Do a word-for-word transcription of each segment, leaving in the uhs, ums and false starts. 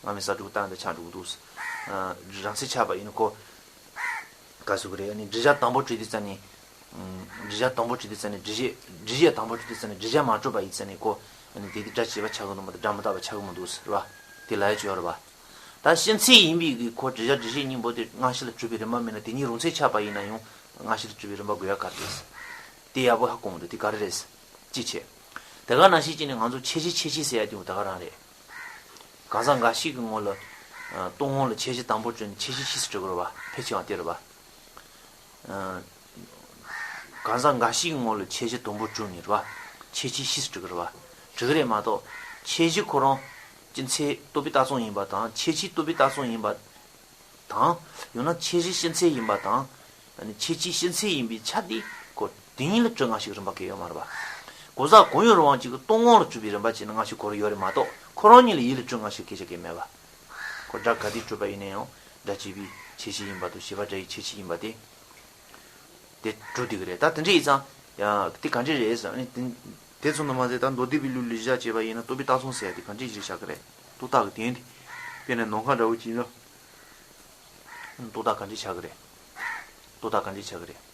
སྔ་མའི་ས་དྲུག་བཏང་དང་ཆ་དྲུག་འདུག་རང་སེམས་ཆགས་པ་ཡིན་ན་ཁོ། ག་ཟེར་གི་རེད། ཨ་ནི་འགྲེལ་བཤད་དང་པོ་བྲིས་དུས་ཙ་ནི། འགྲེལ་བཤད་དང་པོ་བྲིས་དུས་ཙ་ནི་འགྲེལ་བཤད་འགྲེལ་བཤད་དང་པོ་བྲིས་དུས་ཙ་ནི་འགྲེལ་བཤད་མ་གྲུབ་པ་ཡིན་ཙ་ནི་ཁོ། ཨ་ནི་དེ་དེ་སྒྲ་བྱས་པ་ཆགས་གི་འདུག་མ་གཏོགས་སྒྲ་མི་རྟག་པ་ཆགས་གི་མི་འདུག་ཟེར་བ། དེ་ལ་ཡ་བྱོས་རེད་བ། ད་ཤེས་ཚད་ཡིན་པའི་གི་ཁོ་འགྲེལ་བཤད་འགྲེལ་བཤད་གཉིས་པོ་དེ་སྔ་ཕྱི་ལ་གྲུབ་པའི་རིམ་པ་མིན་ན་དེ་གཉིས་རུང་ཚད་ཆགས་པ་ཡིན་ན་ཡང་སྔ་ཕྱི་ལ་གྲུབ་པའི་རིམ་པ་དགོས་ཡ་ག་རེ་རེད། དེ་ཡག་པོ་ཧ་གོ་མི་འདུག་དེ་ག་རེ་རེད། ཅི་བྱེད། དེ་ག་ནང་བཞིན་བྱས་ནས་ང་ཚོ་ཁྱད་ཆོས་ཁྱད་ཆོས་ཟེར་ཡ་དེ་ད་ག་རང་རེད། གང་ཟག་འགའ་ཞིག་གི་ངོ་ལ། ཨ། སྟོང་ངོ་ལ་ཁྱད་གཞི་དང་པོ་བྲིས་ནས་ཁྱད་གཞི་ཕྱིས་སུ་འགྲོ་གི་རེད་བ། ཕལ་ཆེ་བ་དེ་རེད་བ། ཨ། གང་ཟག་འགའ་ཞིག་གི་ངོ་ལ་ཁྱད་གཞི་དང་པོ་བྲིས་ནས་རེད་བ། ཁྱད་གཞི་ཕྱིས་སུ་འགྲོ་གི་རེད་བ། འགྲོ་གི་རེད་མ་གཏོགས། ཁྱད་གཞི་ཁོ་རང་སྤྱི་མཚན་རྟོག་པའི་རྟགས་མཚུངས་ཡིན་པ་དང་ཁྱད་ཆོས་རྟོག་པའི་རྟགས་མཚུངས་ཡིན་པ། དང་། ཡང་ན་ཁྱད་གཞི་སྤྱི་མཚན་ཡིན་པ་དང་། ཨ་ནི་ཁྱད་ཆོས་སྤྱི་མཚན་ཡིན་པའི་ཆ་དེ་ཁོ་དེ་གཉིས་ལ་གྲུབ་སྔ་ཕྱི་གི་རིམ་པ་གང་ཡང་ཡོད་མ་རེད་པ། གང་ཟག་གང་ཡང་རུང་བ་གཅིག་གི་སྟོང་ངོ་ལ་གྲུབ་པའི་རིམ་པ་བྱས་ནས་སྔ་ཕྱི་གང་ཡང་ཡོད་རེད་མ་གཏོགས་ཁོ་རང་ཉིད་ལ་ཡིད་ལ་གྲུབ་སྔ་ཕྱི་སྐད་ཆ་གང་ཡང་མེད་པ། ཁོ་སྒྲ་ག་དེ་གྲུབ་པ་ཡིན་ན་ཡང་སྒྲ་བྱས་པའི་ཁྱད་གཞི་ཡིན་པ་དང་བྱས་པ་སྒྲ་ཡི་ཁྱད་གཞི་ཡིན་པ་དེ། དེ་གྲུབ་བསྡད་ཀྱི་རེད། ད་དེ་འདྲ་ཡིན་ཙང་། ཡང་དེ་ག་འདྲ་རེད་ཟེར་ནས་དེ། དེ་ཚོ་ནི་མ་ཟད་ད་མདོ་སྡེ་པའི་ལུགས་ལ་གཞི་བཞག་བྱས་པ་ཡིན་ན་རྟོག་པའི་རྟགས་མཚུངས་ཟེར་ཡ་དེ་ག་འདྲ་ཞིག་བཞག་གི་རེད། རྟོག་བཏགས་ཀྱི་དོན་དེ། དཔེར་ན་ནམ་མཁའ་འདྲ་བོ་ཅིག་ཡིན་ན། རྟོག་བཏགས་ག་འདྲ་ཆགས་ཀྱི་རེད། རྟོག་བཏགས་ག་འདྲ་ཆགས་ཀྱི་རེད།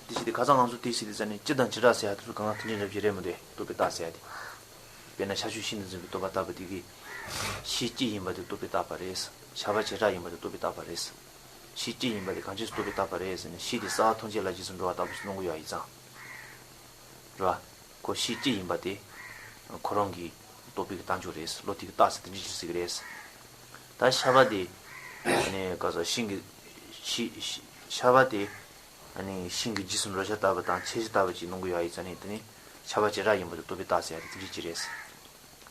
དེ་བྱས་ཏེ་ཁ་སང་ང་ཚོ་དེ་བྱས་ཏེ་ཟེར་ནས་སྤྱི་དང་བྱེ་བྲག་ཟེར་ཡ་དེ་ཚོ་གང་ག་མཐུན་ཕྱོགས་འདྲ་བོ་ཅིག་རེད་མི་འདུག་རྟོག་པའི་རྟགས་ཟེར་ཡ་དེ། དཔེར་ན་ཤར་ཕྱོགས་ཤིན་ཏུ་འཛིན་པའི་རྟོག་པ་ལྟ་བུ་དེ་གིས། ཤེས་སྤྱི་ཡིན་པ་དེ་རྟོག་པའི་རྟགས་པ་རེད། ཤར་བ་བྱེ་བྲག་ཡིན་པ་དེ་རྟོག་པའི་རྟགས་པ་རེད། ཤེས་སྤྱི་ཡིན་པ་དེ་གང་ཅི་རྟོགས་པའི་རྟགས་པ་རེད་ཟེར་ནས་ཤེས་དེ་གསལ་བ་ཐམས་ཅད་ལ་རྗེས་སུ་འགྲོ་བ་ལྟ་བུ་ཞིག་སྣང་གི་ཡོད་ཡིན་ཙང་། རེད་བ། ཁོ་ཤེས་སྤྱི་ཡིན་པ་དེ། ཁོ་རང་གི་རྟོག་པའི་གི་རྟགས་འཇུག་རེད། བློ་དེ་གི་རྟགས་ཟེར་དེ་འདྲ་ཞིག་ཟེར་གི་རེད། ད་ཤར་བ་དེ། ནས་ག་ས་ཤིང་གི། ཤི་ཤི་ཤར་བ་དེ། ནས་ཤིང་གི་རྗེས་སུ་འགྲོ་བྱ་ལྟ་བུ་དང་ཁྱད་གཞི་ལྟ་བུ་ཅིག་སྣང་གི་ཡོད་ཡིན་ཙང་ནས་དེ་ནི། ཤར་བ་བྱེ་བྲག་ཡིན་པ་དེ་རྟོགས་པའི་རྟགས་ཟེར་ཡ་དེ་དེ་འདྲ་ཅིག་རེད།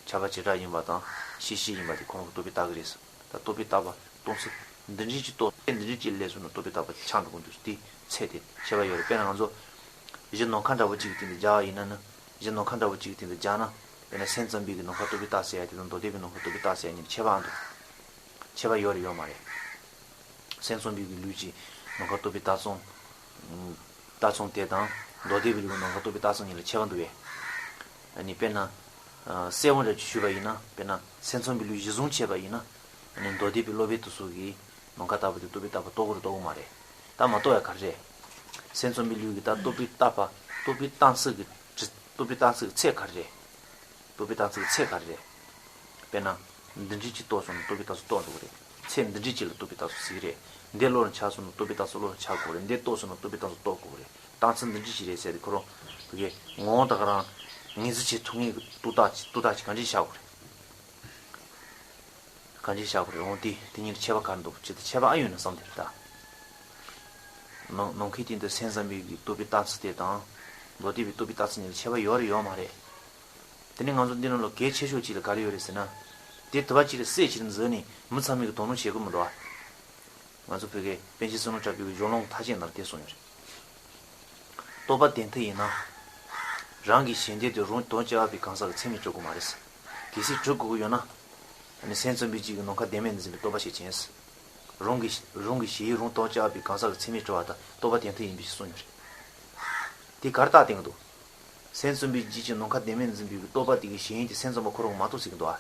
ཤར་བ་བྱེ་བྲག་ཡིན་པ་དང་ཤེས་སྤྱི་ཡིན་པ་དེ་ཁོ་རང་གི་རྟོགས་པའི་རྟགས་ཀྱི་རེད། ད་རྟོགས་པའི་རྟགས་པ་སྟོང་ཚུལ་འདི་འདྲའི་ཅིག་རྟོགས་ཚེ་འདི་འདྲའི་ཅིག་ལས་སུ་ནི་རྟོགས་པའི་རྟགས་པ་དེ་ཆགས་འགྲོ་གི་འདུག་དེའི་ཚེ་དེ་ཁྱད་པར་ཡོད་རེད། དཔེར་ན་ང་ཚོ་གཞི་ནམ་མཁའ་འདྲ་བོ་གཅིག་གི་སྟེང་དུ་སྦྱར་བ་ཡིན་ན་ནི་གཞི་ནམ་མཁའ་འདྲ་བོ་གཅིག་གི་སྟེང་དུ་སྦྱར་ན་དཔེར་ན་སེམས་ཙམ་པའི་གི་ནམ་མཁའ་རྟོགས་པའི་རྟགས་ཟེར་ཡ་དེ་དང་མདོ་སྡེ་པའི་ནམ་མཁའ་རྟོགས་པའི་རྟགས་ཟེར་ཡ་གཉིས་ཁྱད་པར་འདུག་ཁྱད་པར་ཡོད་རེད་ཡོད་མ་རེད། སེམས་ཙམ་པའི་གི་ལུགས་ཀྱི་ནམ་མཁའ་རྟོགས་པའི་རྟགས་མཚུངས། རྟགས་མཚུངས་དེ་དང་མདོ་སྡེ་པའི་ལུགས་ཀྱི་ནམ་མཁའ་རྟོགས་པའི་རྟགས་མཚུངས་གཉིས་ལ་ཁྱད་པར་འདུག་པས། ཨ་ནི་དཔེར་ན། གསལ་བོ་འདྲ་ཅིག་ཞུས་པ་ཡིན་ན་དཔེར་ན་སེམས་ཙམ་པའི་ལུགས་གཞི་བཟུང་བྱས་པ་ཡིན་ན། ཨ་ནི་མདོ་སྡེ་པའི་སློབ་དཔོན་དེ་ཚོ་གིས་ནམ་མཁའ་ལྟ་བུ་དེ་རྟོགས་པའི་རྟགས་པ་རྟོགས་ཀྱི་རེད་རྟོགས་ཀྱི་མ་རེད། ད་མ་རྟོགས་ཡ་ག་རེ་རེད། སེམས་ཙམ་པའི་ལུགས་ཀྱི་ད་རྟོགས་པའི་རྟགས་པ་རྟོགས་པའི་རྟགས་མཚན་གྱི་རྟོགས་པའི་རྟགས་མཚན་གྱི་ཚད་ག་རེ་རེད། རྟོགས་པའི་རྟགས་མཚན་གྱི་ཚད་ག་རེ་རེད། དཔེར་ན། འདི་འདྲའི་ཅིག་རྟོགས་སོང་ན་རྟོགས་པའི་རྟགས་མཚན་རྟོགས་འགྲོ་གི་རེད། ཚེ་འདི་འདྲའི་ཅིག་ལ་རྟོགས་པའི་རྟགས་མཚན་ཟེར་གི་རེད། འདི་བློ་ལ་འཆར་སོང་ན་རྟོགས་པའི་རྟགས་མཚན་བློ་ལ་འཆར་དགོས་རེད། འདི་རྟོགས་སོང་ན་རྟོགས་པའི་རྟགས་མཚན་རྟོགས་དགོས་རེད། རྟགས་མཚན་འདི་འདྲའི་ཅིག་རེད་ཟེར་ཏེ་ཁོ་རང་། ཕ་གི་ངོ་བོ་ད་ག་རང་། ངོས་འཛིན་བྱེད་ཐུབ་ངེས་ཀྱི་རྟོགས་རྟགས་ཅིག་རྟོགས་རྟགས་ཅིག་གང་འདྲ་ཞིག་བཞག་དགོས་རེད། གང་ཅི་བཞག་པ་རེད། འོང་དེ་དེ་གཉིས་ལ་ཁྱད་པར་ག་རེ་འདུག་ཅི་ལྟར་ཁྱད་པར་ཨ་ཡོད་ན་བསམ་དེ་རེད་ད། ནམ་ནམ་མཁའི་སྟེང་དུ་སེམས་ཙམ་པའི་གི་རྟོགས་པའི་རྟགས་མཚན་དེ་དང་། མདོ་སྡེ་པའི་རྟོགས་པའི་རྟགས་མཚན་གཉིས་ལ་ཁྱད་པར་ཡོད་རེད་ཡོད་མ་རེད། དེ་ནི་ང་ཚོ་འདི་ནང་ལ་གལ་ཆེ་ཤོས་གཅིག་ལ་ག་རེ་ཡོད་རེད་ཟེར་ན། དེ་དུ་བ་གཅིག་ལ་གསལ་ཕྱིར་འཛིན་ནས་མི་ཚང་མའི་གི་དོ་སྣང་བྱེད་དགོས་མི་འདུག་ཨ། ང་ཚོ་བོད་སྐད་པཎ་ཆེན་བསོད་ནམས་གྲགས་པའི་གཞུང་ལུང་མཐའ་དཔྱད་ནང་ལ་དེ་གསུངས་ཡོད་རེད། རྟོགས་པ་དོན་མཐུན་ཡིན་ན། རང་གི་ཞེན་འདོད་དེ་རང་དོན་བྱ་བའི་གང་ཟག་གི་ཚད་མས་གྲུབ་དགོས་མ་རེད། གལ་སྲིད་གྲུབ་དགོས་ཀྱི་ཡོད་ན། ནི་སེམས་ཙམ་པའི་རྗེས་ཀྱི་ནམ་མཁའ་བདེན་མེད་དུ་འཛིན་པའི་རྟོག་པ་ཞིག་བྱས། རང་གི་རང་གི་ཞེན་ཡུལ་རང་དོན་བྱ་བའི་གང་ཟག་གི་ཚད་མས་གྲུབ་པ་དང་རྟོགས་པ་དོན་མཐུན་ཡིན་པའི་ཕྱིར་གསུངས་ཡོད་རེད། དེ་ག་རེ་རྟགས་བསྟན་གྱི་འདུག་སེམས་ཙམ་པའི་རྗེས་ཀྱི་ནམ་མཁའ་བདེན་མེད་དུ་འཛིན་པའི་རྟོག་པ་དེ་གི་ཞེན་ཡུལ་དེ་སེམས་ཙམ་པ་ཁོ་རང་མ་གཏོགས་ཟེར་གྱི་འདུག་ཨ།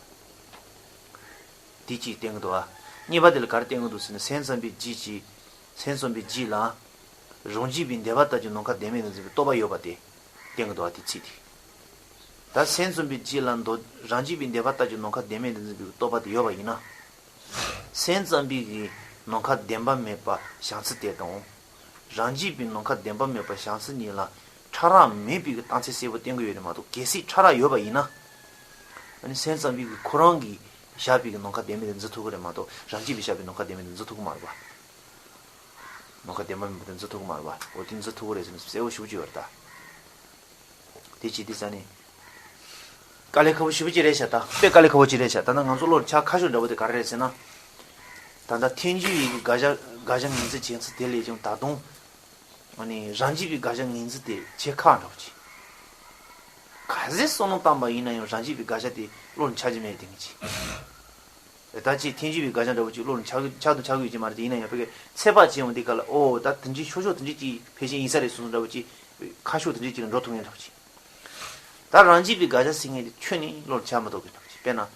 དེ་གཅིག་བསྟན་གྱི་འདུག་ཨ། གཉིས་པ་དེ་ལ་ག་རེ་བསྟན་གྱི་འདུག་ཟེར་ན་སེམས་ཙམ་པའི་རྗེས་ཀྱི། སེམས་ཙམ་པའི་རྗེས་ལ། རང་རྒྱུད་པའི་འདོད་པ་ལྟར་གྱི་ནམ་མཁའ་བདེན་མེད་དུ་འཛིན་པའི་རྟོག་པ་ཡོད་པ་དེ། བསྟན་གྱི་འདུག་ཨ་དེ་ཚིག་དེ། ད་སེམས་ཙམ་པའི་རྗེས་ལ་མདོ་རང་རྒྱུད་པའི་འདོད་པ་ལྟར་གྱི་ནམ་མཁའ་བདེན་མེད་དུ་འཛིན་པའི་རྟོག་པ་དེ་ཡོད་པ་ཡིན་ན། སེམས་ཙམ་པའི་གི་ནམ་མཁའ་བདེན་པ་མེད་པ་བྱང་ཚུལ་དེ་དང་། རང་རྒྱུད་པའི་ནམ་མཁའ་བདེན་པ་མེད་པ་བྱང་ཚུལ་གཉིས་ལ་ཕྲ་རགས་མེད་པའི་གི་རྟགས་མཚན་གསལ་པོ་བསྟན་གྱི་ཡོད་རེད་མ་གཏོགས་གལ་སྲིད་ཕྲ་རགས་ཡོད་པ་ཡིན་ན། ཨ་ནི་སེམས་ཙམ་པའི་གི་ཁོ་རང་གིས་བཞག་པའི་གི་ནམ་མཁའ་བདེན་མེད་དུ་འཛིན་ཐུབ་ཀྱི་རེད་མ་གཏོགས་རང་རྒྱུད་པས་བཞག་པའི་ནམ་མཁའ་བདེན་མེད་དུ་འཛིན་ཐུབ་ཀྱི་མ་རེད་པ། ནམ་མཁའ་བདེན་པ་མེད་པ་དེ་འཛིན་ཐུབ་ཀྱི་མ་རེད་པ། འོ་དེ་འཛིན་ཐུབ་ཀྱི་རེད་ཟེར་ན་གསལ་པོ་ཞེ་པོ་ཅིག་ཡོད་རེད་ད། དེ་བྱེད་དུས་ཙ་ནི། དཀའ་ལས་ཁག་པོ་ཞེ་པོ་ཅིག་རེད་ཤག་ད་དཔེ་དཀའ་ལས་ཁག་པོ་ཅིག་རེད་ཤག་ད་ནི་ང་ཚོ་བློ་ལ་འཆར་ཁག་ཤོས་འདྲ་པོ་དེ་ག་རེ་རེད་ཟེར་ན། ད་ལྟ་ཐལ་འགྱུར་བའི་དགག་བྱ་དགག་བྱ་ངོས་འཛིན་བྱེད་ཚུལ་དེ་ལས་ཀྱང་ད་དུང་། ཨ་ནི་རང་རྒྱུད་པའི་དགག་བྱ་ངོས་འཛིན་དེ་བྱེད་ཁག་འདྲ་པོ་ཅིག་ག་ཚོད་བསམ་བློ་བཏང་པ་ཡིན་ན་ཡང་རང་རྒྱུད་པའི་དགག་བྱ་དེ་བློ་ལ་འཆར་གྱི་མེད་དེ་ངེས་ཅིག་ད་ཅིག་ཐལ་འགྱུར་བའི་དགག་བྱ་འདྲ་པོ་ཅིག་བློ་ལ་འཆར་འཆར་དུ་འཆར་གྱི་ཡོད་ཀྱི་མ་རེད་དེ་ཡིན་ན་ཡང་ཕ་གི་ཚད་པ་ཅན་ཡང་དེ་ག་ལ་ཨོ་ད་དེ་འདྲའི་ཤོག་ཤོག་དེ་འདྲའི་ཅིག་ཕལ་ཆེར་ཡིན་ས་རེད་བསམ་བསམ་འདྲ་པོ་ཅིག་ཁ་ཕྱོགས་དེ་འདྲའི་ཅིག་ལ་འགྲོ་ཐུབ་ངེས་འདྲ་པོ་ཅིག་ད་རང་རྒྱུད་པའི་དགག་བྱ་ཟེར་མཁན་དེ་ཁྱོན་ནས་བློ་ལ་འཆར་མི་ཐུབ་ཀྱི་འདྲ་པོ་ཅིག་དཔེར་ན་